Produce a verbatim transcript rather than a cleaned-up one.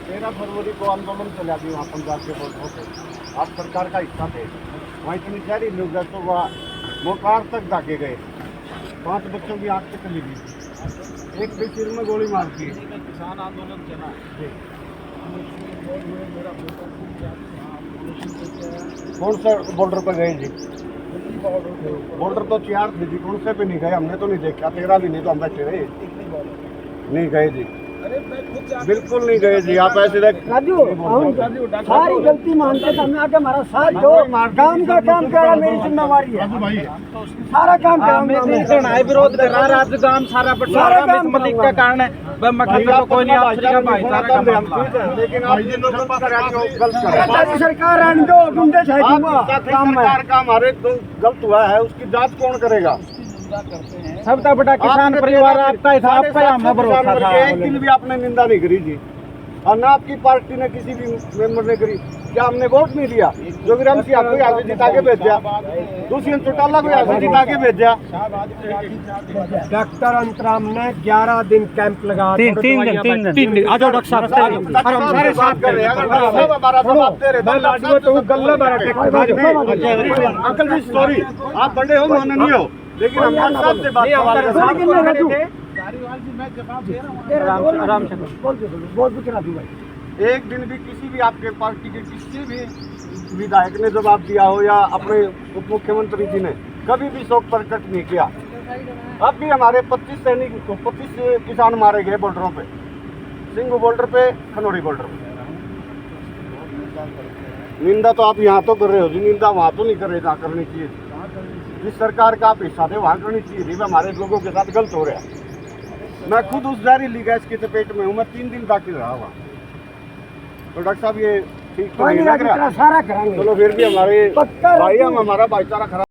तेरह फरवरी को आंदोलन चला भी वहाँ पंजाब के बॉर्डर पे, आप सरकार का हिस्सा थे। वहाँ इतनी जहरीली गैस तो वहाँ मोटार तक दागे गए, पांच बच्चों की आंख तक चली गई, एक के सिर में गोली मार दी। किसान आंदोलन चला। जी। कौन सा बॉर्डर पर गए जी? बॉर्डर तो चार थे जी, कौन से पे नहीं गए? हमने तो नहीं देखा, तेरह भी नहीं तो हम बैठे रहे। नहीं गए जी, बिल्कुल नहीं गए जी। आप ऐसे देख राजू, हम सारी गलती मानते हैं, हमने आगे हमारा साथ दो। काम का काम करना मेरी जिम्मेवारी है। सारा काम हाँ, करना मैं मेरी। नहीं सुना है, विरोध कर रहा, राज गांव सारा बंटवारा सारा काम मलिक का करूंगा। कारण है। मैं, मैं भाई, खत्म आप कोई नहीं, अपना आप भाई, सारा काम भाई, करना। लेकिन आप ये लोग गलत कर रहे हो, गलत कर रहे हो। सरकार आने दो, गुंडे छाई आप दूंगा, साथी काम में। सरकार का हमारे जो गलत हुआ है, उसकी जांच कौन करेगा? सबसे बड़ा किसान आपके परिवार तेरह आपका ही था, साढ़े आपका ही सात सौ हमें भरोसा किसान मर था। गए, एक दिन भी आपने निंदा नहीं करी जी, और ना आपकी पार्टी ने किसी भी मेंबर ने करी। क्या हमने वोट नहीं दिया? जोगीराम सिंह आपको यहाँ से जिता के भेजा, दुष्यंत चौटाला को यहाँ से जिता के भेजा। डॉक्टर अंतराम ने ग्यारह दिन कैंप लगा, तीन, थोड़े तीन दिन, दवाइयां तीन दिन। तीन दिन। आ जाओ डॉक्टर साहब, आ जाओ। डॉक्टर साहब से बात कर रहे हैं, अगर डॉक्टर साहब हमारा जवाब दे रहे, तो डॉक्टर साहब से बात कर रहे हैं। अंकल जी, सॉरी, आप बड़े हो, माननीय हो, लेकिन हम डॉक्टर साहब से बात, सवाल कर रहे हैं। आराम से, आराम से। बोल दो, बोल दो, बोल दो, बोल दो, भाई। एक दिन भी किसी भी आपके पार्टी के किसी भी विधायक ने जवाब दिया हो या अपने उप मुख्यमंत्री जी ने कभी भी शोक प्रकट नहीं किया। अब भी हमारे पच्चीस सैनिक, पच्चीस किसान मारे गए बॉर्डरों पे, सिंगू बॉर्डर पे, खनौरी बॉर्डर पे। निंदा तो आप यहाँ तो कर रहे हो जी, निंदा वहाँ तो नहीं कर रहे जहाँ करनी चाहिए। जिस सरकार का आप हिस्सा थे वहाँ करनी चाहिए थी। हमारे लोगों के साथ गलत हो रहा है। मैं खुद उस जहरीली गैस की चपेट में हूँ, मैं तीन दिन दाखिल रहा हुआ। तो डॉक्टर साहब, ये ठीक तो कोई नहीं नहीं लग राजू, रहा। तेरा सारा करांगे। चलो, फिर भी हमारे पक्का भाई, राजू। हम हमारा भाईचारा खराब